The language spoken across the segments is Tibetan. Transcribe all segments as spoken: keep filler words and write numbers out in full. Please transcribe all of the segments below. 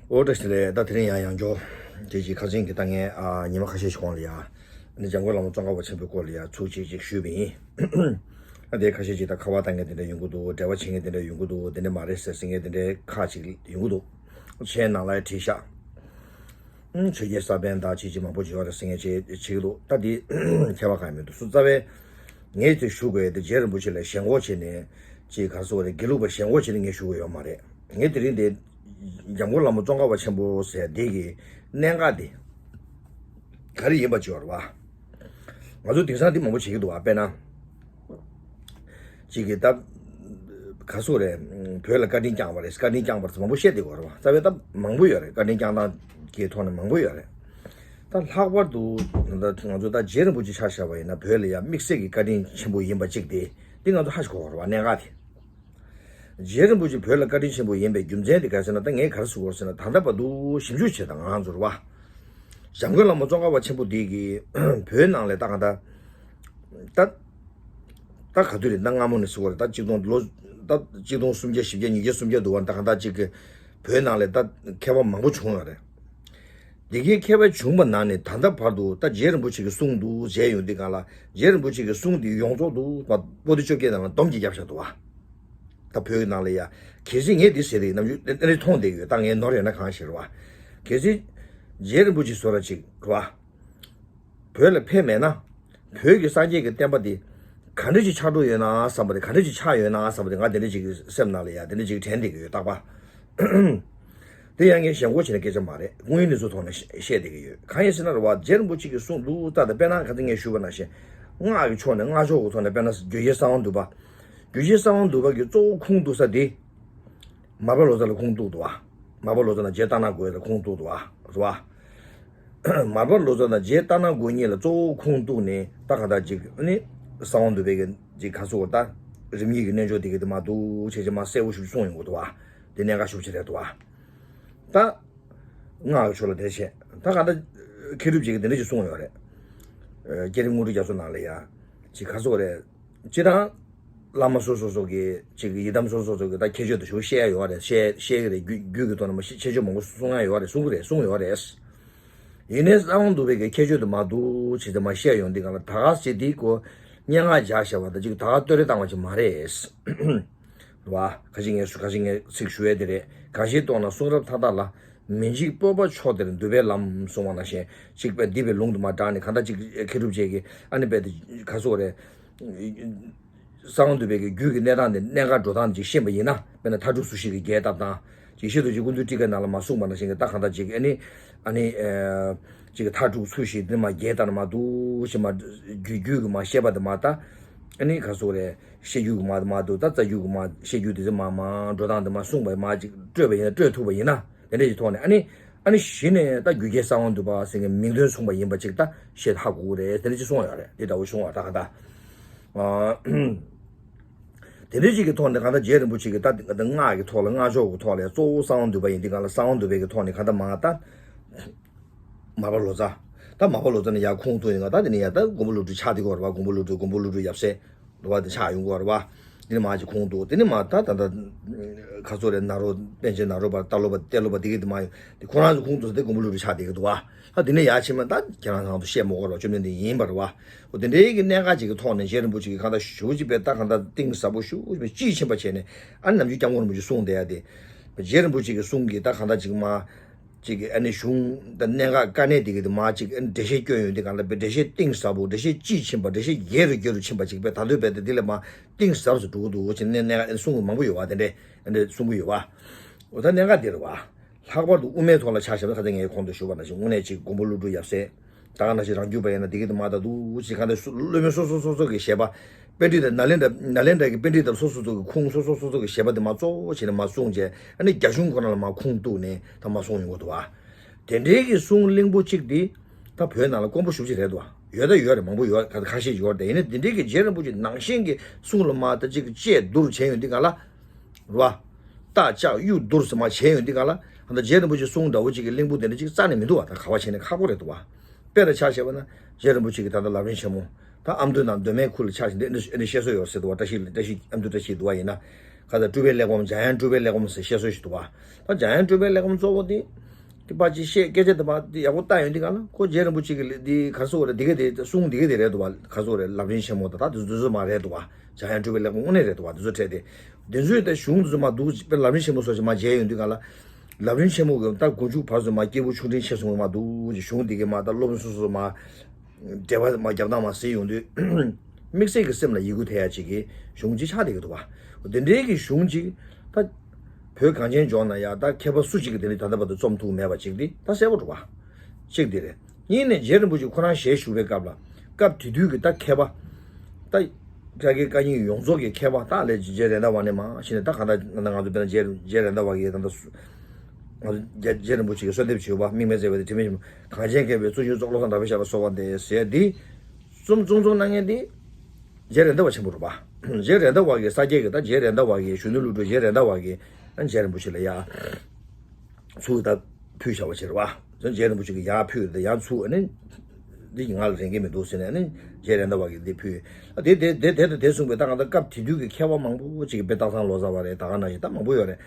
ཨོ་བཀྲ་ཤིས་བདེ་ལེགས། ད་དེ་རིང་ཡང་ཡང་བསྐྱར་དེ་ཅིག་ཁ་སང་གི་ད་ངས་ཨ་ཉི་མ་ཁ་ཤས་ཤིག་གོང་ལ་ཡ་ཨ་ནི་འཇམ་མགོན་བླ་མ་ཙོང་ཁ་པ་ཆེན་པོའི་སྐོར་ལ་ཡ་ཚུགས་ཅིག་ཅིག་ཞུས་པ་ཡིན། ཨ་དེ་ཁ་ཤས་ཅིག་ད་ཁ་པར་བཏང་མཁན་དེ་འདྲ་ཡོང་གི་འདུག་འབྲེལ་བ་བྱེད་མཁན་དེ་འདྲ་ཡོང་གི་འདུག་དེ་འདྲ་མ་རེད་ཟེར་ཟེར་མཁན་དེ་འདྲའི་ཁག་ཅིག་ཡོང་གི་འདུག་མཆན་ནང་ལ་ཡ་བྲིས་ཤག་ཨུམ་ཆོས་རྒྱལ་གསར་པན་དང་ཅིག་ཅིག་མང་པོ་བྱེད་ཡོད་རེད་ཟེར་མཁན་ཅིག་བྱེད་ཀྱི་འདུག་ད་དེ་ཁྱད་པར་གང་ཡང་མི་འདུག་སུ་རྩ་བའི་ངས་དེ་ཞུ་དགོས་ཡ་དེ་རྗེ་རིན་པོ་ཆེ་ལ་ཞེན་ཁོག་བྱས་ནས་ཅིག་ག་རེ་ཟེར་དགོས་རེད། དགེ་ལུགས་པ་ཞེན་ཁོག་བྱས་ནས་ངས་ཞུ་དགོས་ཡོད་མ་རེད། ངས་དེ་རིང་དེ་འཇམ་མགོན་བླ་མ་ཙོང་ཁ་པ་ཆེན་པོ་ཟེར་དེ་གི་གནད་འགག་དེ་ག་རེ་ཡིན་པ་ཅིག་ཡོད་རེད་བ། ང་ཚོ་དེང་སང་དེ་མང་པོ་བྱེད་ཀྱི་འདུག་བ། དཔེར་ན། ཅིག་གི་ད། ག་སོ་རེད། བོད་ལ་བཀའ་དྲིན་བསྐྱངས་པ་རེད། བཀའ་དྲིན་བསྐྱངས་པ་རེད། མང་པོ་བཤད་བསྡད་ཡོད་རེད་བ། རྩ་བའི་ད་མང་པོ་ཡོད་རེད། བཀའ་དྲིན་བསྐྱངས་སྟངས་ཀྱི་ཐོག་ནས་མང་པོ་ཡོད་རེད། ད་ལྷག་པར་དུ་ད་ང་ཚོ་ད་རྗེ་རིན་པོ་ཆེ་ཆ་བཞག་པ་ཡིན་ན་བོད་ལ་ཡང་དམིགས་བསལ་གྱི་བཀའ་དྲིན་ཆེན་པོ་ཡིན་པ་གཅིག་དེ་འདི་ང་ཚོ་ཧ་ཞིག་གོ་བ་རེད་བ། གནད་འགག་དེ། རྗེ་རིན་པོ་ཆེ་བོད་ལ་བཀའ་དྲིན་ཆེན་པོ་ཡིན་པའི་རྒྱུ་མཚན་དེ་ག་རེ་ཟེར་ན། ད་ངས་ག་རེ་ཟེར་དགོས་ཟེར་ན། ད་ལྟ་བར་དུ་ཞིབ་འཇུག་བྱས་དང་ང་ཚོར་བ། འཇམ་མགོན་བླ་མ་ཙོང་ཁ་པ་ཆེན་པོ་འདི་གིས་བོད་ནང་ལ་ད་ག་ད། ད། ད་ག་དུས་རེད། ད་སྔ་མོ་ནས་ཟེར་བ་རེད། ད་གཅིག་སྟོང་ལོ། ད་གཅིག་སྟོང་སུམ་བརྒྱ་བཞི་བརྒྱ་ཉིས་བརྒྱ་སུམ་བརྒྱ་འདུག་བ། ད་ག་ད་ཅིག་གི་བོད་ནང་ལ་ད་མཁས་པ་མང་པོ་བྱུང་ཡོད་རེད། འདི་གའི་མཁས་པ་བྱུང་བ་ནང་ནས་ད་ལྟ་བར་དུ་ད་རྗེ་རིན་པོ་ཆེ་གི་གསུང་དུ་མཇལ་ཡོང་དུས་སྒང་ལ། རྗེ་རིན་པོ་ཆེ་གི་གསུང་འདི་ཡོངས་རྫོགས་དུ་པོ་ཏི་བཅོ་བརྒྱད་ནང་ལ་སྡོམ་གྱིས་བརྒྱབ་བཞག་འདུག་བ། ད་བོད་ཀྱི་ནང་ལ་ཡ། གལ་སྲིད་ངས་འདི་ཟེར་དེ་ནམ་རྒྱུན་ཨ་ནི་མཐོང་བསྡད་ཡོད། ད་ངས་ནོར་ཡོད་ན་གང་ཞིག་རེད་བ། གལ་སྲིད་རྗེ་རིན་པོ་ཆེ་བཟོ་འདྲ་ཅིག་རེད་བ། བོད་ལ་ཕེབས་མེད་ན། བོད་ཀྱི་སངས་རྒྱས་ཀྱི་བསྟན་པ་འདི་ག་འདྲ་ཅིག་ཆགས་འགྲོ་ཡོད་ན་བསམ་པ་རེད། ག་འདྲ་ཅིག་ཆགས་ཡོད་ན་བསམ་པ་རེད། ང་དེ་འདྲ་ཅིག་གི་སེམས་ནང་ལ་ཡ་དེ་འདྲ་ཅིག་དྲན་བསྡད་ཀྱི་ཡོད། རྟག་པར། དེ་ཡང་ངས་ཞེན་ཁོག་བྱས་ན་སྐད་ཆ་མ་རེད། དངོས་ཡོད་གནས་ཚུལ་ཐོག་ནས་བཤད་བསྡད་ཀྱི་ཡོད། གང་ཡིན་ཟེར་ན་རེད་བ། རྗེ་རིན་པོ་ཆེ་གི་གསུང་འདུག་ད་ད་དཔེར་ན་ཁ་སང་ངས་ཞུས་པ་ནང་བཞིན། སྔགས་ཀྱི་ཕྱོགས་ནས་སྔགས་ཕྱོགས་ཀྱི་ཐོག་ནས་དཔེར་ན་རྒྱུད་བཞི་གསང་བ་འདུས་པ། རྒྱུད་བཞི་གསང་བ་འདུས་པ་གི་གཙོ་བོ་ཁུངས་གཏུགས་ས་དེ། མར་པ་ལོ་ཙཱ་ལ་ཁུངས་གཏུགས་འདུག་བ། མར་པ་ལོ་ཙཱ་དང་རྗེ་ལྟ་ན་དགོན་ལ་ཁུངས་གཏུགས་འདུག་བ། རེད་བ། མར་པ་ལོ་ཙཱ་དང་རྗེ་ལྟ་ན་དགོན་གཉིས་ལ་གཙོ་བོ་ཁུངས་གཏུགས་ནས་ད་ག་ད་ཅིག་ནི་གསང་བ་འདུས་པའི་གི་ཅིག་ག་ཚོད་ད་རིམ་གཉིས་ཀྱི་རྣལ་འབྱོར་དེ་གི་དེ་མ་འདུག་བྱས་ཅིག་མ་གསལ་བོ་ཞིག་གསུངས་ཡོང་གི་འདུག་བ། དེ་གནད་འགག་ཤུགས་ཆེ་རེད་འདུག་བ། ད་སྔགས་ཀྱི་ཕྱོགས་ལ་དེ་བྱས། ད་ག་ད་མཁས་གྲུབ་ཅིག་གིས་དེ་འདྲ་ཅིག་གསུངས་ཡོད་རེད། བསྐྱེད་རིམ་དངོས་གྲུབ་རྒྱ་མཚོ་ནང་ལ་ཡ་ཅིག་ག་ཚོད་རེད། སྤྱིར་བཏང་བླ་མ་སོ་སོ་སོ་གི་ཅིག་ཡི་དམ་སོ་སོ་སོ་གི་ད་ཁྱད་ཆོས་དེ་ཞུ་བཤད་ཡ་ཡོད་རེད། བཤད་བཤད་གི་རེད། རྒྱུད་རྒྱུད་ཀྱི་ཐོག་ནས་མ་ཤེས་ཁྱད་ཆོས་མང་པོ་གསུང་ཡ་ཡོད་རེད། གསུང་གི་རེད། གསུང་ཡོད་རེད། ཡིན་ནའི་གསང་བ་འདུས་པའི་གི་ཁྱད་ཆོས་དེ་མ་འདུག་ཅེས་དེ་མ་བཤད་ཡོང་དུས་སྒང་ལ། ད་ག་ཟེ་དེའི་སྐོར་སྙན་ངག་རྒྱག་བྱ་བ་དང་ཅིག་ད་ག་བསྟོད་ར་བཏང་བ་ཅིག་མ་རེད། རེད་བ། ཁ་ཅིག་ངས་སུ་ཁ་ཅིག་ངས་ཚིག་ཞུ་ཡ་དེ་རེད། གང་ཞིག་རྟོགས་ན་གསུང་རབ་མཐའ་དག་ལ། མི་འཇིགས་སྤོབས་པ་མཆོག་དེར་འདུད་པའི་ལམ་གསུངས་པ་ནང་བཞིན། ཅིག་དཔེ་འདི་པའི་ལུང་དུ་མ་དྲངས་ནས་གང་ལྟར་ཅིག་མཁས་གྲུབ་ཅིག་གིས་ཨ་ནི་དཔེ་དེ་ག་ཚོད་རེད། གསང་བ་འདུས་པའི་གི་རྒྱུད་ཀྱི་གནས་སྟངས་དེ་གནད་འགག་འགྲོ་སྟངས་ཅིག་ཤེས་པ་ཡིན་ན། དཔེར་ན་མཐའ་དྲུག་སུ་ཞིག་གིས་རྒྱས་བཏབ་དང་། ཅིག་ཤེས་དུས་ཅིག་ཀུན་འདུས་ཊཱི་ཀ་ནང་ལ་མ་གསུངས་པ་ནང་བཞིན་གྱི་ད་གང་ལྟར་ཅིག་ཨ་ནི། ཨ་ནི། ཅིག་མཐའ་དྲུག་སུ་ཞིག་དེ་མ་རྒྱས་བཏབ་ན་མ་འདུག་ཅིག་མ་རྒྱུད་རྒྱུད་ཀྱི་མ་བཤད་པ་དེ་མ་ད། ཨ་ནི་ག་ཚོད་རེད། བཤད་རྒྱུད་ཀྱི་མ་མ་འདུག་ད་རྩ་རྒྱུད་ཀྱི་མ་བཤད་རྒྱུད་དེ་ཚོ་མ་མ་འགྲོ་སྟངས་དེ་མ་གསུངས་པ་མ་ཅིག་སྤྲོས་པ་ཡིན་ན། སྤྲོས་ཐུབ་པ་ཡིན་ན། དེ་འདྲ་ཞིག་ཐོག་ནས་ཨ་ནི། ཨ་ནི་གཞི་ནས་ད་རྒྱུད་ཀྱི་གསང་བ་འདུས་པ་ཟེར་མཁན་མིང་དོན་མཚུངས་པ་ཡིན་པ་ཅིག་ད་བཤད་ཧ་གོ་གི་རེད། དེ་འདྲ་ཅིག་གསུངས་པ་ཡོད་རེད། དེ་འདྲ་བོ་བྱུང་བ་ད་ག་ད། ཨ། དེ་འདྲ་ཅིག་གི་ཐོག་ནས་གང་ལྟར་རྗེ་རིན་པོ་ཆེ་གིས་ད་ད་སྔགས་ཀྱི་ཐོག་ལ་སྔགས་ཕྱོགས་ཀྱི་ཐོག་ལ་གཙོ་བོ་གསང་བ་འདུས་པ་ཡིན་དུས་སྒང་ལ། གསང་བ་འདུས་པའི་གི་ཐོག་ནས་གང་ལྟར་མ་ད། མར་པ་ལོ་ཙཱ། ད་མར་པ་ལོ་ཙཱ་ནས་ཡར་ཁུངས་གཏུགས་ཡིན་ག་ད་དེ་ནས་ཡར་ད་མགོན་པོ་ཀླུ་སྒྲུབ་ཆགས་དེ་གོ་རེད་བ། མགོན་པོ་ཀླུ་སྒྲུབ། མགོན་པོ་ཀླུ་སྒྲུབ་ཡབ་སྲས། འདུལ་བ་དེ་ཆགས་ཡོང་གི་རེད་བ། དེ་ནས་མར་ཅིག་ཁུངས་གཏུགས། དེ་ནས་མར་ད་ད་ད་ག་ཚོད་རེད། ནཱ་རོ་པཎ་ཆེན་ནཱ་རོ་པ་རྟ་ལོ་པ་ཏེ་ལོ་པ་དེ་གི་དེ་མར་ཡོང་། དེ་ཁོ་རང་ཚོ་ཁུངས་གཏུགས་ས་དེ་མགོན་པོ་ཀླུ་སྒྲུབ་ཆགས་བསྡད་ཀྱི་འདུག་བ། ད་དེ་ནས་ཡར་ཕྱིན་མ་ད་ཁྱེད་རང་ཚོ་བཤད་མ་དགོས་རེད་བ། བཅོམ་ལྡན་འདས་ཡིན་པ་རེད་བ། འོ་དེ་འདྲའི་གི་གནད་འགག་ཅིག་གི་ཐོག་ནས་རྗེ་རིན་པོ་ཆེ་གིས་གང་ལྟར་ཞེ་པོ་ཅིག་དཔེ་ད་གང་ལྟར་གཏིང་ཟབ་པོ་ཞེ་པོ་ཅིག་དཔེ་དཔྱིས་ཕྱིན་པ་བྱས་ནས། ཨ་ནི་ནམ་རྒྱུན་སྐྱབས་མགོན་རིན་པོ་ཆེ་གསུངས་བསྡད་ཡ་དེ། རྗེ་རིན་པོ་ཆེ་གི་གསུང་གི་ད་གང་ལྟར་ཅིག་མ། ཅིག་གི་ཨ་ནི་གཞུང་དང་གནད་འགག་དཀའ་གནད་དེ་གི་དེ་མ་ཅིག་ཨ་ནི་འགྲེལ་བཤད་སྐྱོན་ཡོང་དུས་སྒང་ལ། དཔེ་འགྲེལ་བཤད་གཏིང་ཟབ་པོ། འགྲེལ་བཤད་དཔྱིས་ཕྱིན་པ། འགྲེལ་བཤད་རྒྱས་རུ་རྒྱས་རུ་ཕྱིན་པ་ཅིག་དཔེ་ད་དུང་དཔེ་དེ་དེ་ལས་མར་གཏིང་ཟབ་སུ་འགྲོ་གི་འདུག་ཅེས་ནས་གནད་འགག་གསུང་གི་མང་པོ་ཡོད་བ། དེ་འདྲས་ཨ་འདྲས་གསུང་གི་ཡོད་བ། འོ་ད་གནད་འགག་འདི་རེད་བ། ལྷག་པར་དུ་དབུ་མའི་ཐོག་ལ་ཆ་བཞག་ན། ཁ་སང་ངས་གོང་དུ་ཞུས་པ་ནང་བཞིན་དངོས་གནས་ཅིག་མགོན་པོ་ཀླུ་སྒྲུབ་ཡབ་སྲས། ད་ག་ནང་བཞིན་རང་རྒྱུད་པ་ཡིན་ན་དེ་གི་དེ་མ་ད་འདུག་ཅེས་གང་ལྟར་སུ་བླ་མ་སོ་སོ་སོ་སོ་གི་བཞེད་པ། པཎྜི་ཏ་ནཱ་ལེནྡྲ་ནཱ་ལེནྡྲ་གི་པཎྜི་ཏ་སོ་སོ་སོ་གི་ཁུངས། སོ་སོ་སོ་སོ་གི་བཞེད་པ་དེ་མར་གཙོ་བོ་བྱས་ནས་མར་གསུངས་བྱས། ཨ་ནི་རྒྱ་གཞུང་ཁོ་ན་ལ་མར་ཁུངས་གཏུགས་ནས་ད་མར་གསུངས་ཡོང་གི་འདུག་བ། དེ་འདྲའི་གི་གསུང་གླེང་པོ་གཅིག་དེ་ད་བོད་ནང་ལ་དཀོན་པོ་ཞེ་པོ་ཅིག་རེད་འདུག་བ། ཡོད་ད་ཡོད་རེད། མང་པོ་ཡོད། ཁ་ཁ་ཤས་ཡོད་རེད། ཡིན་ནའི་དེ་འདྲའི་གི་རྗེ་རིན་པོ་ཆེ་ནང་བཞིན་གི་གསུང་ལ་མར་ད་ཅིག་དཔྱད་བསྡུར་བྱས་ཡོང་དུས་སྒང་ལ། རེད་བ། རྟ་ལྕག་གཡུ་བསྡུར་ཟེར་མར་བྱས་ཡོང་དུས་སྒང་ལ། ད་ལྟ་རྗེ་རིན་པོ་ཆེ་གསུང་འདྲ་བོ་ཅིག་གི་གླེང་པོ་དེ་འདྲ་ཅིག་རྩ་ནས་མི་འདུག་བ། ད་ག་བ་བྱས་ནས་ཁག་པོ་རེད་འདུག་བ། དཔེ་ལ་ཆ་བཞག་པ་ན་རྗེ་རིན་པོ་ཆེ་གི་ད་ལྟ་ལམ་རིམ་ཆེན་མོ། ད་ཨ་མདོ་ནང་མདོ་སྨད་ཁུལ་ལ་ཆ་བཞག་འདི་འདི་འདི་བཤད་སྲོལ་ཡོད་ཟེར་འདུག་བ། བཀྲ་ཤིས་བཀྲ་ཤིས་ཨ་མདོ་བཀྲ་ཤིས་འདུག་བ། ཡིན་ན། ཁ་ད་སྤྲུལ་པའི་གླེགས་བམ། འཇམ་དབྱངས་སྤྲུལ་པའི་གླེགས་བམ་ཟེར་བཤད་སྲོལ་ཞིག་འདུག་བ། ད་འཇམ་དབྱངས་སྤྲུལ་པའི་གླེགས་བམ་གཙོ་བོ་དེ། དེ་ཕར་ཅིག་བཤད། སྐད་ཆ་དེ་ཕར་དེ་ཡག་པོ་བལྟ་ཡོང་དུས་ག་ལ། ཁོ་རྗེ་རིན་པོ་ཆེ་གི་ལས་དེ་ག་རེ་ཟེར་དགོས་རེད། དེ་ག་དེ་གསུང་དེ་ག་དེ་རེད་འདུག་བ། ག་རེ་ཟེར་དགོས་རེད། ལམ་རིམ་ཆེན་མོ་དང་ད་དེ་ཚོ་མ་རེད་འདུག་བ། འཇམ་དབྱངས་སྤྲུལ་པའི་གླེགས་བམ་དངོས་གནས་རེད་འདུག་བ། དེ་ཚོ་འཕྲད་དེ། དེ་ཚོའི་ད་གཞུང་དེ་ཚོ་མར་འདུག་དཔེར་ན་ལམ་རིམ་ཆེན་མོ་སོགས་ཞིག་མར་མཇལ་ཡོང་དུས་ག་ལ། ལམ་རིམ་ཆེན་མོ་གི་ད་མགོ་མཇུག་བར་དུ་མར་སྐྱེས་བུ་ཆུང་འབྲིང་ཆེ་གསུམ་གྱི་མར་འདུག་ཅིག་གཞུང་དེ་གི་མར་ད་སློབ་དཔོན་སོ་སོ་མར་འགྲེལ་པ་མར་རྒྱབ་སྟངས་མར་གཟིགས་ཡོང་དུས། དམིགས་བསལ་གྱི་སེམས་ལ་ཡིད་འགུལ་ཐེབས་ཡ་ཅིག་གི་གཞུང་ཅིག་ཆགས་བསྡད་ཀྱི་འདུག་བ། དེ་འདྲའི་གི་གཞུང་ཅིག་ད་བོད་གངས་ཅན་ལྗོངས་ན་ཡ་ད་མཁས་པ་སུ་གཅིག་གིས་དེ་འདྲ་ད་ལྟ་བར་དུ་རྩོམ་ཐུབ་མེད་པ་ཅིག་འདི་ད་གསལ་པོ་འདུག་བ། གཅིག་འདི་རེད། གཉིས་ནས་རྗེ་རིན་པོ་ཆེ་ཁོ་རང་ཞལ་བཞུགས་པའི་སྐབས་ལ། སྐབས་དེ་དུས་ཀྱི་ད་མཁས་པ། ད་སྐྱ་ཀའི་བཀའ་རྙིང་ཡོངས་རྫོགས་ཀྱི་མཁས་པ། ད་ལས་རྗེ་རེད་མདའ་བ་ནས་མར་ཕྱིན་ནས། ད་གང་ལྟར་ང་ང་ཚོ་དཔེར་ན་རྗེ་རེད་མདའ་བ་གིས་ད་ལྟ་སུ། ང་ཚོ་རྗེ་རིན་པོ་ཆེ་གིས་གསོལ་འདེབས་བྱས་པ། དམིགས་མེད་བརྩེ་བའི་དྲི་མེད་ཞིང་། གངས་ཅན་མཁས་པའི་བརྩོན་འགྲུས་སློབ་གསང་དམ་པའི་ཞབས་ལ་གསོལ་བ་འདེབས་ཟེར་འདི། རྩོམ་རྩོམ་རྩོམ་གནང་མཁན་འདི། རྗེ་རེད་མདའ་བ་ཆེན་པོ་རེད་པ། རྗེ་རེད་མདའ་བ་གི་ས་སྐྱའི་གི་ད་རྗེ་རེད་མདའ་བ་གི་གཞོན་ནུ་བློ་གྲོས་རྗེ་རེད་མདའ་བ་གིས་ཨ་ནི་རྗེ་རིན་པོ་ཆེ་ལ་ཡ་ཚུར་ད་ཕུལ་བཞག་པ་ཅིག་རེད་པ། རྗེ་རིན་པོ་ཆེ་གིས་ཡར་ཕུལ་ཏེ་ཡང་ཚུར་ཨ་ནི་འདི་ང་ལ་རན་གྱི་མི་འདུག་ཟེར་ནས། ཨ་ནི་རྗེ་རེད་མདའ་བ་གིས་འདི་ཕུལ། ཨ་དེ་དེ་དེ་དེ་དང་དེ་གསུངས་པའི་ད་གང་ལྟར་སྐབས་དེ་དུས་ཀྱི་མཁས་པ་མང་པོ་ཅིག་གིས་དཔེ་སྟག་ཚང་ལོ་ཙཱ་བ་རེད། ད་ག་ནང་བཞིན་ད་མང་པོ་ཡོད་རེད།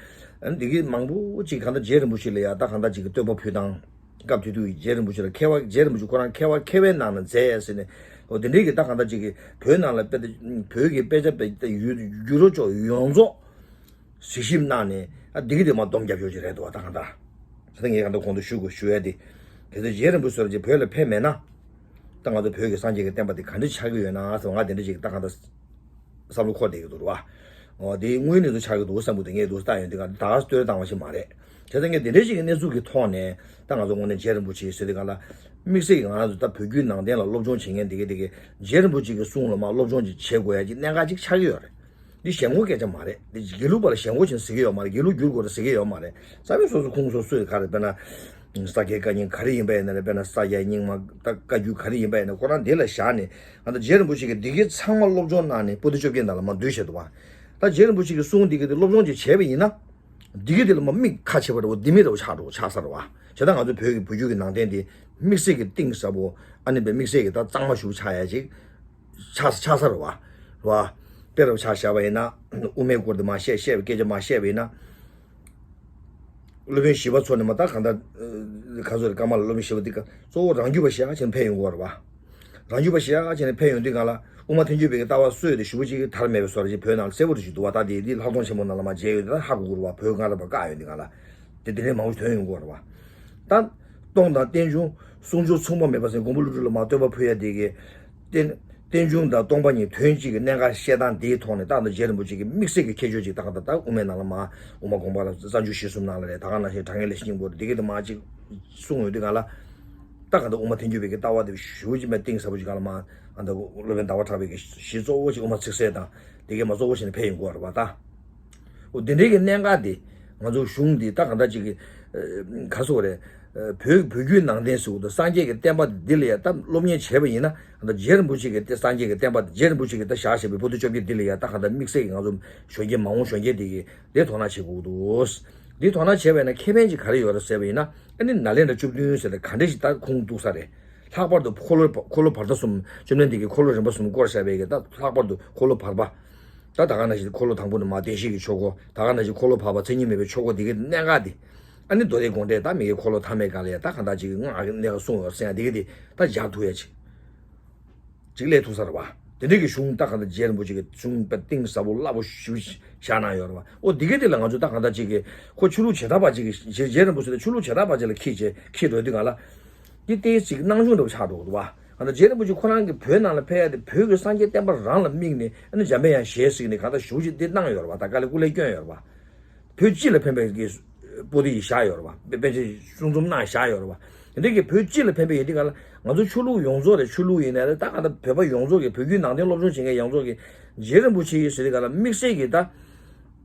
ཨ་ནི་འདི་གི་མང་པོ་ཅིག་གང་ལྟར་རྗེ་རིན་པོ་ཆེ་ལ་ཡ་ད་གང་ལྟར་ཅིག་གི་བསྟོད་པ་ཕུལ་སྟངས། སྐབས་དེ་དུས་རྗེ་རིན་པོ་ཆེ་ལ་མཁས་པ། རྗེ་རིན་པོ་ཆེ་ཁོ་རང་མཁས་པ་མཁས་པའི་ནང་ན་མཛད་ཟེར་ནས། འོ་དེ་འདྲའི་གི་ད་གང་ལྟར་ཅིག་གི་བོད་ནང་ལ་དཔེ་ད་བོད་ཀྱི་དཔེ་ཆ་དཔེ་ད་ཡུལ་ཡུལ་གྲུ་ཕྱོགས་ཡོངས་རྫོགས་གཟིགས་ཞིབ་གནང་ནས། ཨ་འདི་གི་དེ་མར་སྡོམ་རྒྱབ་ཕྱོགས་ཅིག་རེད་འདུག་བ། ད་གང་ལྟར་ད་ངས་གང་ལྟར་གོང་དུ་ཞུ་དགོས་ཞུ་ཡ་དེ། གལ་སྲིད་རྗེ་རིན་པོ་ཆེ་ཅིག་བོད་ལ་ཕེབས་མེད་ན། ད་ང་ཚོ་བོད་ཀྱི་སངས་རྒྱས་ཀྱི་བསྟན་པ་དེ་ག་འདྲ་ཆགས་ཀྱི་ཡོད་ན་ཟེར། ང་དེ་འདྲ་ཅིག་ད་གང་ལྟར་བསམ་བློ་འཁོར་བསྡད་ཀྱི་འདུག་རེད་བ། འོ་དེ་དངོས་གནས་ཚུལ་ཆགས་ཀྱི་འདུག་བསམ་གྱི་འདུག་ངས་འདུག་ལྟ་ཡོང་དུས་གང་ལྟར་བསྟོད་བཏང་བ་ཞིག་མ་རེད། བྱས་ཙང་ངས་དེ་འདྲ་ཞིག་གི་གནས་ཚུལ་གྱི་ཐོག་ནས་ད་ང་ཚོ་དངོས་གནས་རྗེ་རིན་པོ་ཆེ་ཟེར་དུས་གང་ལ། དམིགས་བསལ་གྱི་ང་རང་ཚོ་ད་བོད་བརྒྱུད་ནང་བསྟན་ལ་སློབ་སྦྱོང་བྱེད་མཁན་དེ་གས་དེ་གས་རྗེ་རིན་པོ་ཆེ་གི་གསུང་ལ་མར་སློབ་སྦྱོང་ཅིག་བྱེད་དགོས་ཡ་ཅིག་གནད་འགག་ཅིག་ཆགས་ཀྱི་ཡོད་རེད། འདི་ཞལ་ངོ་སྐད་ཆ་མ་རེད། འདི་དགེ་ལུགས་པ་ལ་ཞལ་ངོ་ཅིག་ཟེར་གྱི་ཡོད་མ་རེད། དགེ་ལུགས་བསྒྱུར་དགོས་རེད་ཟེར་གྱི་ཡོད་མ་རེད། རྩ་བའི་སོ་སོ་ཁོང་སོ་སོས་ག་རེ་དཔེར་ན། ས་སྐྱའི་བཀའ་རྙིང་ག་རེ་ཡིན་པ་ཡིན་ན་རེད། དཔེར་ན་ས་སྐྱ་རྙིང་མ་ད་བཀའ་བརྒྱུད་ག་རེ་ཡིན་པ་ཡིན་ན་ཁོ་རང་འདི་ལ་བཞག་ནས། ང་ཚོ་རྗེ་རིན་པོ་ཆེ་གིས་འདི་གའི་ཚང་མ་སློབ་སྦྱོང་གནང་ནས་པོ་ཏི་བཅོ་བརྒྱད་ནང་ལ་མར་བསྡུས་བྱས་འདུག་བ། ད་རྗེ་རིན་པོ་ཆེ་གི་གསུང་འདི་གའི་དེ་སློབ་སྦྱོང་ཅིག་བྱས་པ་ཡིན་ན། འདི་གའི་དེ་ལ་མར་དམིགས་ཁ་ཕྱེ་བ་འདྲ་བོ་ལྡེ་མིག་འདྲ་བོ་ཆགས་འགྲོ་ཆགས་ཚར་བ། བྱས་ཙང་ང་ཚོ་བོད་ཀྱི་བོད་བརྒྱུད་ཀྱི་ནང་བསྟན་དེ་དམིགས་བསལ་གྱི་གཏིང་ཟབ་པོ། ཨ་ནི་དཔེ་དམིགས་བསལ་གྱི་ད་གཙང་མ་ཞིག་ཆགས་ཡ་ཅིག་ཆགས་ཆགས་ཚར་བ། རེད་བ། དཔེ་འདྲ་བོ་ཆ་བཞག་པ་ཡིན་ན། དབུ་མའི་སྐོར་དེ་མར་བཤད་བཤད་པའི་སྐད་ཆ་མར་བཤད་པ་ཡིན་ན། སློབ་དཔོན་ཞི་བ་འཚོ་ནས་མར་ད་གང་ལྟར་ཨ་ག་ཚོད་རེད། ཀ་མ་ལ་སློབ་དཔོན་ཞི་བ་འདི་ག་གཙོ་བོ་རང་རྒྱུད་པ་ཞེ་དྲག་ཅིག་ཕེབས་ཡོང་གི་ཡོད་རེད་བ། རང་རྒྱུད་པ་ཞེ་དྲག་ཅིག་ཕེབས་ཡོང་དུས་གང་ལ། དབུ་མ་ཐལ་འགྱུར་བའི་ལྟ་བ་སྲོལ་དེ་ཞེ་པོ་ཅིག་དར་མེད་པའི་བཟོ་འདྲ་ཅིག་བོད་ནང་ལ་གསལ་པོ་རེ་ཞིག་འདུག་བ། ད་དེ་འདི་ལྷག་མཐོང་ཆེན་པོ་ནང་ལ་མར་མཇལ་ཡོང་དུས་ད་ཧ་གོ་གི་རེད་བ། བོད་སྔ་རབས་པ་བཀག་ཡོང་དུས་གང་ལ། དེ་དེ་འདྲའི་མང་པོ་ཐོན་ཡོང་གི་ཡོད་རེད་བ། ད་སྟོང་དང་རྟེན་འབྱུང་ཟུང་འཇུག་མཚུངས་པ་མེད་པ་ཟེར་མགོན་པོ་ཀླུ་སྒྲུབ་ལ་མར་བསྟོད་པ་ཕུལ་ཡ་དེ་གི། རྟེན་རྟེན་འབྱུང་དང་སྟོང་པ་ཉིད་དོན་གཅིག་གི་གནད་འགག་བཤད་སྟངས་འདིའི་ཐོག་ནས་ད་ལྟ་རྗེ་རིན་པོ་ཆེ་གི་དམིགས་བསལ་གྱི་ཁྱད་ཆོས་ཅིག་ད་ག་ད་དབུ་མའི་ནང་ལ་མར་དབུ་མ་དགོངས་པ་རབ་རྩ་འཇུག་གཞིར་གསུམ་ནང་ལ་རེད། ད་ག་ནང་བཞིན་དྲང་ངེས་ལས་ཀྱི་སྙིང་པོ་རེད། འདི་གི་དེ་མར་ཅིག་གསུངས་ཡོང་དུས་གང་ལ། ད་ག་ད་དབུ་མ་ཐལ་འགྱུར་བའི་གི་ལྟ་བ་དེ་ཞེ་པོ་ཅིག་མར་གཏིང་ཟབ་པོ་ཅིག་གང་ལ་མར་ཨ་ད་སློབ་དཔོན་ཟླ་བ་གྲགས་པའི་གི་གཞི་གཙོ་བོ་ཅིག་དབུ་མ་ཚིག་གསལ་དང་དེ་གས་མར་གཙོ་བོ་བྱས་ནས་ཕེབས་ཡོང་གི་ཡོད་རེད་བ་ད། འོ་དེ་འདྲའི་གི་གནད་འགག་དེ་ང་ཚོ་གཞུང་འདི་ད་གང་ལྟར་ཅིག་གི་ཨ་ག་ཟེར་དགོས་རེད། ཨ་བོད་བོད་བརྒྱུད་ནང་བསྟན་ཟེར་དགོས་འདུག་སངས་རྒྱས་ཀྱི་བསྟན་པ་འདི་ལ་ཡ་ད་སློབ་གཉེར་བྱས་པ་ཡིན་ན། ད་རྗེ་རིན་པོ་ཆེ་གི་དེ་སངས་རྒྱས་ཀྱི་བསྟན་པ་རྗེ་རིན་པོ་ཆེ་གིས་ད་བཞག་བཞག་པའི་པོ་ཏི་བཅོ་བརྒྱད་འདི་ལ་ཡ་ད་གང་ལྟར་དམིགས་བསལ་གྱི་ང་ཚོ་གཞོན་སྐྱེས་མ་འོངས་གཞོན་སྐྱེས་འདི་གིས་དེ་དོ་སྣང་བྱེད་དགོས་འདུག་འདི་དོ་སྣང་བྱས་པ་ཡིན་ན་ཁེ་ཕན་ཅིག་ག་རེ་ཡོད་རེད་ཟེར་བ་ཡིན་ན། ཨ་ནི་ནཱ་ལེནྡྲ་བཅུ་བདུན་ཟེར་ཏེ་ག་འདྲ་ཞིག་ད་ཁུངས་གཏུགས་ས་རེད། ལྷག་པར་དུ་འཁོར་ལོ་འཁོར་ལོ་བར་དོ་གསུམ་བཅོམ་ལྡན་འདས་ཀྱིས་འཁོར་ལོ་རིམ་པ་གསུམ་བསྐོར་བཞག་པའི་གི་ད་ལྷག་པར་དུ་འཁོར་ལོ་བར་པ། ད་ད་ག་ནང་བཞིན་འཁོར་ལོ་དང་པོ་ནས་མར་བདེན་བཞིའི་གི་ཆོས་འཁོར། ད་ག་ནང་བཞིན་འཁོར་ལོ་བར་པ་མཚན་ཉིད་མེད་པའི་ཆོས་འཁོར་འདི་གའི་གནད་འགག་འདི། ཨ་ནི་མདོ་སྡེ་དགོངས་འགྲེལ་ད་མི་གི་འཁོར་ལོ་མཐའ་མའི་སྒང་ལ་ཡ་ད་གང་ལྟར་ཅིག་གི་སྔགས་ཀྱི་གནད་འགག་གསུངས་ཡོད་ཟེར་ཡ་འདི་གའི་འདི་ད་སྦྱར་ཐུབ་ཡ་ཅིག་ཅིག་སླེབས་ཐུབ་ས་རེད་བ། དེ་འདྲའི་གི་གཞུང་ད་གང་ལྟར་རྗེ་རིན་པོ་ཆེ་གི་གཞུང་དཔེ་གཏིང་ཟབ་པོ་རླབས་པོ་ཞེ་པོ་བཞག་གནང་ཡོད་རེད་བ། ཨོ་འདི་གའི་འདི་ལ་ང་ཚོ་ད་གང་ལྟར་ཅིག་གི་ཁོ་ཆོས་ལུགས་བྱེ་བྲག་པ་ཅིག་གི་རྗེ་རྗེ་རིན་པོ་ཆེ་དང་ཆོས་ལུགས་བྱེ་བྲག་པ་ཅིག་ལ་འཁྱེར་བྱས་འཁྱེར་འགྲོ་དུས་གང་ལ། འདི་ལྟའི་ཅིག་སྣང་ཆུང་འདྲ་བོ་ཆགས་འགྲོ་གི་འདུག་བ། གང་ལྟར་རྗེ་རིན་པོ་ཆེ་ཁོ་རང་གིས་བོད་ནང་ལ་ཕེབས་ཡ་དེ་བོད་ཀྱི་སངས་རྒྱས་བསྟན་པ་རང་ལ་དམིགས་ནས་ཨ་ནི་འཇམ་པའི་དབྱངས་ཞལ་གཟིགས་ནས་གང་ལྟར་ཞེ་པོ་ཅིག་འདི་གནང་ཡོད་རེད་བ། ད་དཀའ་ལས་སྐུ་ལས་བསྐྱོན་ཡོད་རེད་བ། བོད་སྤྱི་ལ་ཕན་པའི་གི་པོ་ཏི་ཞིག་བཞག་ཡོད་རེད་བ། པཎ་ཆེན་གསུང་རྩོམ་གནང་བཞག་ཡོད་རེད་བ། དེ་འདྲའི་གི་བོད་སྤྱི་ལ་ཕན་པའི་ཡིན་དུས་ག་ལ་ང་ཚོ་ཆོས་ལུགས་ཡོངས་རྫོགས་རེད། ཆོས་ལུགས་ཡིན་ནའི་རེད། ད་ག་ད་བོད་པ་ཡོངས་རྫོགས་ཀྱི་བོད་བརྒྱུད་ནང་བསྟན་སློབ་སྦྱོང་བྱེད་མཁན་ཡོངས་རྫོགས་ཀྱི་རྗེ་རིན་པོ་ཆེ་ཡིས་ཟེར་དུས་ག་ལ་དམིགས་བསལ་གྱི་ད་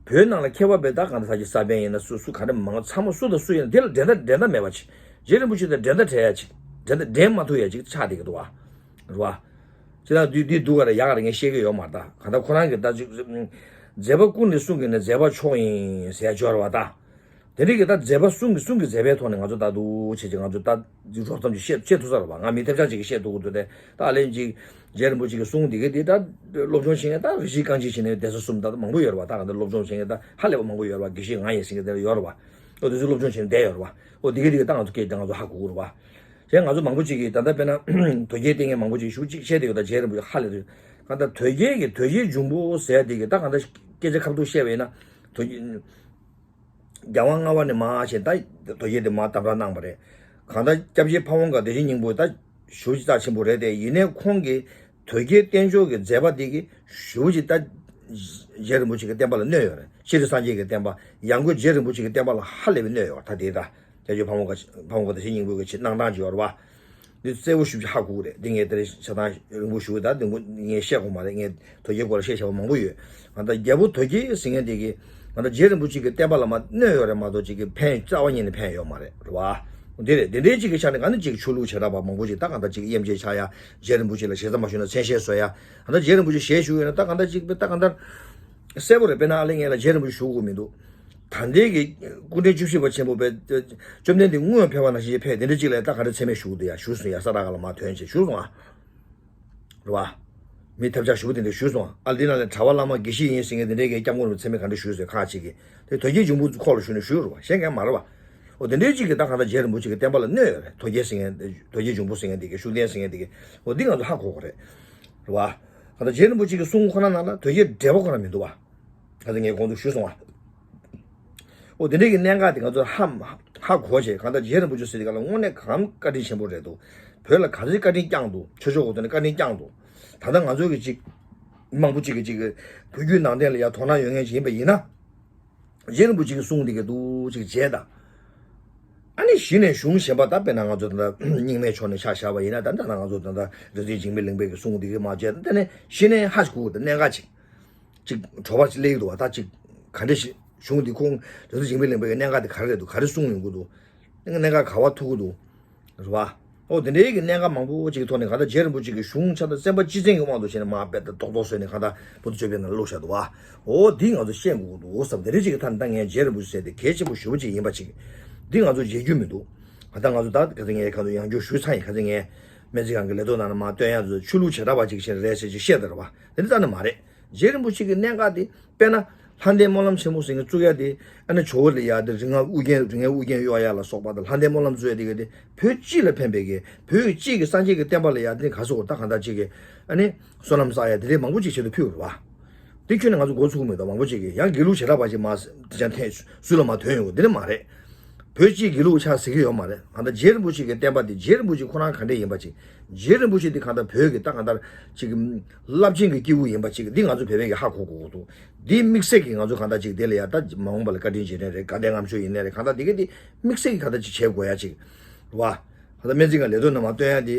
བོད་ནང་ལ་མཁས་པ་བས་ད་ག་ད་ས་ཀྱི་ས་པཎ་ཡིན་ན་སུ་སུ་ག་རེ་མང་ཚང་མ་སུ་དང་སུ་ཡིན་ན་དེ་ལ་འགྲན་ཟླ་འགྲན་ཟླ་མེད་པ་ཅིག་རྗེ་རིན་པོ་ཆེ་དང་འགྲན་ཟླ་བྲལ་ཡ་ཅིག་འགྲན་ཟླ་འགྲན་མ་ཐུབ་ཡ་ཅིག་ཆགས་བསྡད་ཀྱི་འདུག་བ། རེད་བ། ཅི་ད་འདི་འདི་འདུག་ག་རེད་ཡག་ག་རེད་ངས་བཤད་ཀྱི་ཡོད་མ་རེད། ད་ག་ད་ཁོ་རང་གི་ད་ཅིག་མཛད་པ་ཀུན་ནས་གསུང་གི་ནི་མཛད་པ་མཆོག་ཡིན་ཟེར་ཡ་སྦྱོར་བ་ད། དེ་འདྲའི་གི་ད་མཛད་པ་གསུང་གི་གསུང་གི་མཛད་པའི་ཐོག་ནས་ང་ཚོ་ད་འདུག་བྱེད་ཅིག་ང་ཚོ་ད་རོབ་ཙམ་ཅིག་བཤད་བཤད་ཐུབ་ས་རེད་བ། ང་མི་ཐབས་ཆག་ཅིག་གིས་བཤད་ཐུབ་ཀྱི་འདུག་སྟེ། ད་ཨ་ལན་ཅིག་རྗེ་རིན་པོ་ཆེ་གི་གསུང་འདི་ག་འདི་ད་སློབ་སྦྱོང་བྱེད་མཁན་ད་རི་ཆུ་རྐང་གཅིག་བྱས་ནས་གདན་ས་གསུམ་ད་མང་པོ་ཡོད་རེད་བ། ད་ག་འདི་སློབ་སྦྱོང་བྱེད་མཁན་ད་ཧ་ལས་པ་མང་པོ་ཡོད་རེད་བ། དགེ་བཤེས་ང་ཡིན་ཟེར་མཁན་དེ་ཡོད་རེད་བ། ཨོ་དེ་ཚོ་སློབ་སྦྱོང་བྱས་ནས་བསྡད་ཡོད་རེད་བ། ཨོ་དེ་ག་འདི་ག་ད་ང་ཚོ་སྐད་ད་ང་ཚོ་ཧ་གོ་གི་རེད་བ། གཞན་ང་ཚོ་མང་པོ་ཅིག་གིས་ད་ལྟ་དཔེར་ན་དོལ་རྒྱལ་བསྟེན་མཁན་མང་པོ་ཅིག་ཞུ་ཅིག་བཤད་བསྡད་ཡོད། ད་རྗེ་རིན་པོ་ཆེ་ཧ་ལས་ཏེ་གང་ལྟར་དོལ་རྒྱལ་གྱི་དོལ་རྒྱལ་འབྱུང་པོ་ཟེར་དེ་གི་ད་གང་ལྟར་སྐད་ཆ་ཁ་ཐུག་བཤད་པ་ཡིན་ན། དོལ་རྒྱལ་རྒྱལ་དབང་ལྔ་པ་ནས་མར་བྱས་ད་དོལ་རྒྱལ་དེ་མར་དམ་དྲག་གནང་བ་རེད། གང་ལྟར་སྐྱབས་རྗེ་ཕ་བོང་ཁ་བདེ་ཆེན་སྙིང་པོ་ད་ཞེ་པོ་ཅིག་རྩ་ཆེན་པོ་རེད་དེ། ཡིན་ནའི་ཁོང་གིས་དོལ་རྒྱལ་བསྟེན་ཕྱོགས་ཀྱི་མཛད་པ་དེ་གི་ཞེ་པོ་ཅིག་ད་རྗེ་རིན་པོ་ཆེ་གི་བསྟན་པ་ལ་གནོད་ཡོད་རེད། སྤྱིར་སངས་རྒྱས་ཀྱི་བསྟན་པ། ཡང་སྒོས་རྗེ་རིན་པོ་ཆེ་གི་བསྟན་པ་ལ་ཧ་ལས་པའི་གནོད་ཡོད་རེད། ད་དེ་ད་སྐྱབས་རྗེ་ཕ་བོང་ཁ་ཕ་བོང་ཁ་བདེ་ཆེན་སྙིང་པོ་གི་ཆེད་གནང་སྟངས་ཅིག་ཡོད་རེད་བ། འདི་གསལ་པོ་ཞེ་པོ་ཅིག་ཧ་གོ་གི་རེད། འདི་ངས་དེ་རིང་ཆ་ཚང་རིང་པོ་ཞུ་གི། ད་འདི་ངས་བཤད་དགོས་མ་རེད། ངས་དོལ་རྒྱལ་སྐོར་ལ་བཤད་བྱ་བ་མང་པོ་ཡོད། ང་ད་རྒྱལ་པོ་དོལ་རྒྱལ་ཟེར་མཁན་དེ་གིས་ང་ད་རྗེ་རིན་པོ་ཆེ་གི་བསྟན་པ་ལ་མར་གནོད་ཡོད་རེད་མ་གཏོགས་ཅིག་གི་ཕན་རྩ་བ་ཉིད་ནས་ཕན་ཡོད་མ་རེད། རེད་བ། འདི་རེད། འདི་འདྲའི་ཅིག་གི་ཆ་ནས་ག་ནི་ཅིག་ཆོས་ལུགས་བྱེ་བྲག་པ་མང་པོ་ཅིག་ད་གང་ལྟར་ཅིག་དབྱེ་འབྱེད་ཆགས་ཡ། རྗེ་རིན་པོ་ཆེ་ལ་ཞེ་ས་མ་ཞུས་ན་མཚན་ཤས་བཟོ་ཡ། ད་ལྟ་རྗེ་རིན་པོ་ཆེ་ཞལ་བཞུགས་ཡོད་ན་ད་གང་ལྟར་ཅིག་ད་གང་ལྟར་གསལ་པོ་རེད། དཔེར་ན་ཨ་ལེ་ངས་ལ་རྗེ་རིན་པོ་ཆེ་ཞུ་དགོས་མི་འདུག་ད་ལྟའི་གི་སྐུ་ཕྲེང་བཅུ་བཞི་པ་ཆེན་པོ་པས་བཅོམ་ལྡན་འདས་སྔོན་ཕེབས་པ་ནང་བཞིན་ཕེབས་དེ་འདྲ་ཅིག་ལ་ད་ག་འདྲ་མཚན་སྨད་ཞུ་གི་འདུག་ཡ། ཞུ་སོང་ཡ། ས་ར་ག་ལ་མར་ཐོན་བྱས་ཞུ་སོང་ཨ། རེད་བ། མི་ཐབས་ཆག་ཞུ་དེ་འདྲ་ཞུ་སོང་ཨ། ཨ་འདི་ནང་ལ་གྲྭ་པ་བླ་མ་དགེ་བཤེས་ཡིན་ཟེར་མཁན་དེ་འདྲའི་གི་སྐྱབས་མགོན་རུ་མཚན་སྨད་ག་འདྲ་ཞུས་སོང་ཁག་ཅིག་གིས། དེ་དོལ་རྒྱལ་འབྱུང་པོ་ཁོག་ལ་ཞུ་ནས་ཞུས་རེད་བ། གཞན་གང་མ་རེད་བ། འོ་དེ་འདྲའི་ཅིག་གིས་ད་གང་ལྟར་རྗེ་རིན་པོ་ཆེ་གི་བསྟན་པ་ལ་གནོད་ཡོད་རེད། དོལ་རྒྱལ་ཟེར་མཁན་དོལ་རྒྱལ་འབྱུང་པོ་ཟེར་མཁན་དེ་གི་ཤུགས་ལྡན་ཟེར་མཁན་དེ་གི། འོ་འདི་ང་ཚོ་ཧ་གོ་གི་རེད། རེད་བ། ད་ལྟ་རྗེ་རིན་པོ་ཆེ་གི་གསུང་ཁོ་ན་ནང་ལ་དོལ་རྒྱལ་འབྲེལ་བ་ཁོ་ན་མི་འདུག་བ། ད་ལྟ་ངས་གོང་དུ་ཞུས་སོང་བ། འོ་དེ་འདྲའི་གི་གནད་འགག་དེ་ང་ཚོ་ཧ་ཧ་གོ་བྱས། གང་ལྟར་རྗེ་རིན་པོ་ཆེ་ཟེར་དེ་ག་ལ་དངོས་གནས་གང་བཀའ་དྲིན་ཆེན་པོ་རེད་འདུག་བོད་ལ་ག་ཚོད་བཀའ་དྲིན་བསྐྱངས་འདུག་ཆོས་ཕྱོགས་གོ་ཐོག་ནས་བཀའ་དྲིན་བསྐྱངས་འདུག་ད་ལྟ་ང་ཚོ་གི་ཅིག་མང་པོ་ཅིག་གི་ཅིག་གི་བོད་བརྒྱུད་ནང་བསྟན་ལ་ཡ་དོ་སྣང་ཡོད་མཁན་ཅིག་ཡིན་པ་ཡིན་ན། རྗེ་རིན་པོ་ཆེ་གི་གསུང་འདི་ག་འདུག་ཅིག་བྱས་དང་། ཨ་ནི་གཞི་ནས་གཞུང་གཞན་པ་ད་དཔེར་ན་ང་ཚོ་ད་ལྟ་རྙིང་མའི་ཕྱོགས་ནས་ཆ་བཞག་པ་ཡིན་ན། ད་ལྟ་ང་ཚོ་ད་ལྟ་རིག་འཛིན་འཇིགས་མེད་གླིང་པའི་གི་གསུང་འདི་ག་མ་བྱས། ད་ནས་གཞི་ནས་ཧ་ཅིག་གོ་གི་འདུག་གནད་འགག་ཅིག་ཅིག་གྲོགས་པ་ཅིག་སླེབས་ཀྱི་འདུག་བ། ད་ཅིག་ག་འདྲ་ཞིག་གཞུང་འདི་ཁོང་རིག་འཛིན་འཇིགས་མེད་གླིང་པའི་གི་གནད་འགག་འདི་ག་རེ་རེད་འདུག་ག་རེ་གསུང་ཡོང་གི་འདུག་གནད་འགག་ག་བ་ཐུག་གི་འདུག་རེད་བ། ཨོ་དེ་འདྲའི་གི་གནད་འགག་མང་པོ་ཅིག་གི་ཐོག་ནས་གང་ལྟར་རྗེ་རིན་པོ་ཆེ་གི་གཞུང་ཆ་དང་བཙན་པ་སྤྱི་བཙན་གྱི་དབང་དུ་བྱས་ནས་མར་དཔེ་ད་རྡོག་རྡོག་བཟོས་ནས་གང་ལྟར་བོད་དུ་བཅོས་པའི་ནང་བླུགས་བཞག་འདུག་བ། ཨོ་འདི་ང་ཚོ་ཤེས་དགོས་ཀྱི་འདུག་བསམ། དེ་འདྲའི་ཅིག་གི་ཐ་ན་ད་ངས་རྗེ་རིན་པོ་ཆེ་ཟེར་དེ་གལ་ཆེན་པོ་ཞེ་པོ་ཅིག་ཡིན་པ་ཅིག་འདི་ང་ཚོ་བརྗེད་རྒྱུ་མི་འདུག་གང་ལྟར་ང་ཚོ་ད་ག་ཚོད་ངས་གང་ཚོད་ཡང་བསྐྱར་ཞུས་ཚར་ཡིན། ག་ཚོད་ངས་སྨན་རྩིས་ཁང་གི་ལས་ཐོག་ནང་ལ་མར་སྟོན་ཡ་ཚོ་ཆོས་ལུགས་བྱེ་བྲག་པ་ཅིག་བྱས་རེད་ཟེར་ཅིག་བཤད་དེ་རེད་བ། དེ་འདྲ་རྩ་ནས་མ་རེད། རྗེ་རིན་པོ་ཆེ་གི་གནད་འགག་དེ་དཔེར་ན་ལྷ་ལྡན་སྨོན་ལམ་ཆེན་མོ་ཟེར་མཁན་བཙུགས་ཡ་དེ། ཨ་ནི་ཇོ་བོ་ལ་ཡ་དེ་རིག་སྔགས་ཨུ་རྒྱན་རིག་སྔགས་ཨུ་རྒྱན་གཡོག་ཡ་ལ་སོགས་པ་དང་ལྷ་ལྡན་སྨོན་ལམ་བཙུགས་ཡ་དེ་ག་དེ་བོད་སྤྱི་ལ་ཕན་པའི་གི་བོད་སྤྱི་གི་སངས་རྒྱས་ཀྱི་བསྟན་པ་ལ་ཡ་དེ་ག་སོགས་ད་གང་ལྟར་ཅིག་གི་ཨ་ནི་བསོད་ནམས་བསགས་ཡ་དེ་འདྲའི་མང་པོ་ཅིག་བྱེད་དུ་ཕུལ་བ་རེད་བ། དེ་ཁྱོན་ནས་ང་ཚོ་མགོ་ཚུགས་མེད་དོ། མང་པོ་ཅིག་གིས་ཡང་དགེ་ལུགས་བྱེ་བྲག་པ་ཅིག་མ་དེ་ཅང་ཐེངས་སུ་ལ་མ་ཐོན་ཡོང་གི་འདི་ནི་མ་རེད། བོད་སྤྱིའི་དགེ་ལུགས་ཆགས་ཟེར་གི་ཡོད་མ་རེད། གང་ལྟར་རྗེ་རིན་པོ་ཆེ་གི་བསྟན་པ་འདི་རྗེ་རིན་པོ་ཆེ་ཁོ་རང་ག་འདྲས་ཡིན་པ་ཅིག་རྗེ་རིན་པོ་ཆེ་འདི་གང་ལྟར་བོད་ཀྱི་ད་གང་ལྟར་ཅིག་རླབས་ཆེན་གྱི་སྐྱེས་བུ་ཡིན་པ་ཅིག་འདི་ང་ཚོ་བོད་པས་ཀྱི་ཧ་གོ་དགོས་ཀྱི་འདུག་འདི་དམིགས་བསལ་གྱི་ང་ཚོ་གང་ལྟར་ཅིག་དེ་ལ་ཡ་ད་མ་འོངས་པ་ལ་བཀའ་དྲིན་རྗེས་དྲན་རེད། དགའ་ལྡན་ལྔ་མཆོད་ཡིན་ནའི་རེད། གང་ལྟར་འདི་ག་འདི་དམིགས་བསལ་གྱི་གང་ལྟར་ཅིག་བྱེད་དགོས་ཡ་ཅིག་རེད་བ། གང་ལྟར་སྨན་རྩིས་ཁང་ལས་དོན་རྣམས་སྟོན་ཡ་འདི།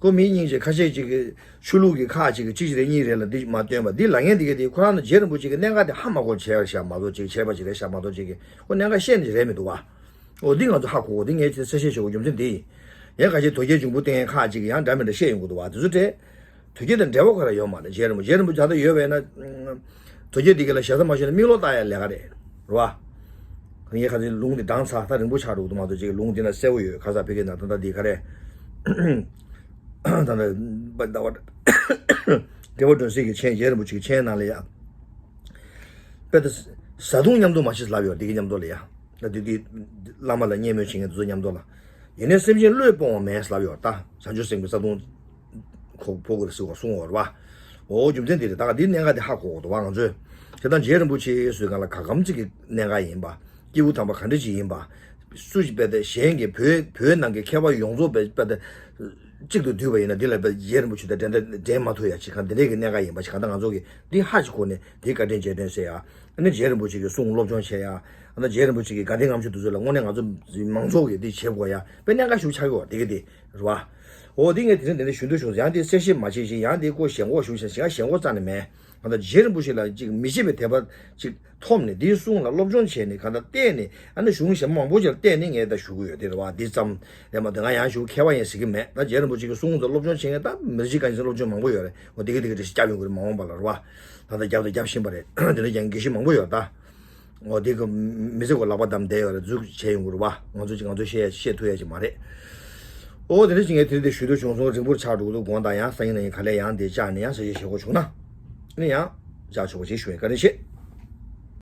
ཁོ་མི་སྙིང་རྗེ་ཁ་ཤས་ཅིག་གིས་ཆོས་ལུགས་ཀྱི་ཁག་ཅིག་གིས་གཅིག་རེ་གཉིས་རེ་ལ་འདི་མ་སྟོན་པ་འདི་ལབ་མཁན་འདི་ག་འདི་ཁོ་རང་ནི་རྗེ་རིན་པོ་ཆེ་གི་གནད་འགག་དེ་ཧ་མ་གོ་བྱས་པ་རེད་ཤག་མ་གཏོགས་ཅིག་བྱས་པ་ཅིག་རེད་ཤག་མ་གཏོགས་ཅིག་གིས་ཁོ་གནད་འགག་ཤེས་ནི་རེད་མི་འདུག་བ། འོ་འདི་ང་ཚོ་ཧ་གོ་གོ། འདི་ངས་གསལ་བཤད་བྱེད་དགོས་རྒྱུ་མཚན་འདི་ཡིན། ཡང་ཁ་ཤས་དོལ་རྒྱལ་འབྱུང་པོ་བསྟེན་མཁན་ཁག་ཅིག་གིས་ཡང་འདྲ་མི་འདྲ་བཤད་ཡོང་གི་འདུག་བ། དེ་ཚོ་འདྲས། དོལ་རྒྱལ་དང་འབྲེལ་བ་ཁོ་རང་ཡོད་མ་རེད། རྗེ་རིན་པོ་རྗེ་རིན་པོ་ཆེ་ད་ལྟ་ཡོད་པས་ན། དོལ་རྒྱལ་འདི་ག་ལ་ཞེ་ས་མ་ཞུས་ན་མིག་ལོག་ལྟ་ཡ་ལས་ཀ་རེད། རེད་བ། ངས་ཁ་སང་ལུང་འདི་བགྲངས་ཚར། ད་རིང་པོ་ཆགས་འགྲོ་གི་འདུག་མ་གཏོགས་ཅིག་ལུང་འདི་ན་གསལ་པོ་ཡོད། ཁ་སང་བོད་སྐད་ནང་ད་ལྟ་འདི་ག་རེད། ད་ལྟ་པ་ཟླ་བ་བདེ་བ་སྒྲོན་གསལ་གྱི་མཆན། རྗེ་རིན་པོ་ཆེ་གི་མཆན་ནང་ལ་ཡ། དཔེ་ད་བཟའ་བཏུང་མཉམ་དུ་མ་ཤི་ལབ་ཡོད། འདི་གི་མཉམ་དུ་ལ་ཡ། ད་དེ་དེ་བླ་མ་ལ་བརྙས་སྨོད་བྱེད་མཁན་དེ་ཚོ་མཉམ་དུ་ལ། ཡིན་ནའི་སེམས་ཅན་བློས་སྤོང་བ་མེད་ལབ་ཡོད། ད་བྱང་ཆུབ་སེམས་ཀྱི་བཟའ་བཏུང་ཁོ་ཕོག་གི་རེད་ཟེར་བ་གསུང་བ་རེད་བ། འོ་རྒྱུ་མཚན་དེ་རེད། ད་ག་འདི་གནད་འགག་དེ་ཧ་གོ་གི་འདུག་བ་ང་ཚོས། དེ་དང་རྗེ་རིན་པོ་ཆེ་ཟེར་ག་ལ་ག་གམ་ཅིག་གི་གནད་འགག་ཡིན་པ། སྐྱེས་བུ་དམ་པ་ག་འདྲ་ཅིག་ཡིན་པ། སུ་ཞིག་དཔེ་དེ་གཞན་གྱི་བོད་བོད་ནང་གི་མཁས་པ་ཡོངས་རྫོགས་དཔེ་དཔེ་དེ་གཅིག་ཏུ་བསྡུས་པ་ཡིན་ན་འདི་ལ་དཔེ་རྗེ་རིན་པོ་ཆེ་དང་འགྲན་ཟླ་འགྲན་མ་ཐུབ་ཡ་ཅིག་ག་འདི་འདྲའི་གི་གནད་འགག་ཡིན་པ་ཅིག་ག་ད་ང་ཚོ་གི་འདི་ཧ་ཅིག་གོ་ནས་འདི་བཀའ་དྲིན་རྗེས་དྲན་ཟེར་ཡ། ཨ་ནི་རྗེ་རིན་པོ་ཆེ་གི་གསུང་སློབ་སྦྱོང་བྱེད་ཡ། ཨ་ནི་རྗེ་རིན་པོ་ཆེ་གི་དགའ་ལྡན་ལྔ་མཆོད་དེ་ཚོ་ལ་དངོས་གནས་ང་ཚོ་མང་ཚོགས་ཀྱིས་འདི་བྱེད་དགོས་ཡ་དཔེ་གནད་འགག་ཞིག་ཆགས་ཀྱི་ཡོད་འདི་གི་འདི་རེད་བ། འོ་འདི་ངས་དེ་རིང་དེ་འདྲ་ཞུ་འདོད་བྱུང་། ཡང་འདི་གསལ་བཤད་མ་བྱེད་ཅིག་ཡང་འདི་ཀོ་ཞེན་ཁོག་ཞུ་བྱ་ཞེ་ཁོག་རྩ་ནས་མེད། ང་ད་རྗེ་རིན་པོ་ཆེ་ལ་ཅིག་མི་ཕྱེད་པའི་དད་པ་ཅིག་ཐོབ་ནས་འདིའི་གསུང་ལ་སློབ་སྦྱོང་བྱས་ནས་གང་ལྟར་བལྟས་ནས། ཨ་ནི་གཞུང་གཞན་མང་པོ་ཅིག་ལ་བལྟས་ནས་ངས་ད་ཞུ་གི་ཡོད་དེ་རེད་བ། འདི་ཙམ་རེད་མ་གཏོགས་ང་ཡང་ཞུ་མཁས་པ་ཡིན་ཟེར་གྱི་མེད། ད་རྗེ་རིན་པོ་ཆེ་གི་གསུང་ད་སློབ་སྦྱོང་བྱེད་མཁན་ད་མི་རིགས་གང་ཅི་སློབ་སྦྱོང་མང་པོ་ཡོད་རེད། འོ་དེ་གི་དེ་གི་དེ་ཞིག་རྒྱབ་ཡོང་གི་རེད། མ་འོངས་པ་ལ་རེད་བ། ད་ལྟ་རྒྱབ་ད་རྒྱབ་བཞིན་པ་རེད། དེ་འདྲ་ཀྱང་དགེ་བཤེས་མང་པོ་ཡོད་ད། འོ་དེ་གི་མི་ཚེ་གོ་ལག་པ་བསྡམས་བསྡད་ཡོད་རེད། འཛུགས་བྱས་ཡོང་གི་རེད་བ། ང་ཚོ་ཅིག་ང་ཚོ་བཤད་བཤད་ཐུབ་ཡ་ཅིག་མ་རེད། ཨོ་དེ་འདྲ་ཅིག་ངས་དེ་རིང་དེ་ཞུ་འདོད་བྱུང་སོང་། རིང་པོར་ཆགས་འགྲོ་གི་འདུག་དགོངས་དག་ཡང་སང་ཉིན་གནངས་ཉིན་ག་ལེར་ཡང་དེ་བཅར་ནས་ཡང་གསལ་བཤད་བྱེད་དགོས་བྱུང་ན་ནི་ཡང་བཅར་ཆོག་པ་ཞིག་ཞུ་ཡིན། བཀའ་དྲིན་ཆེ།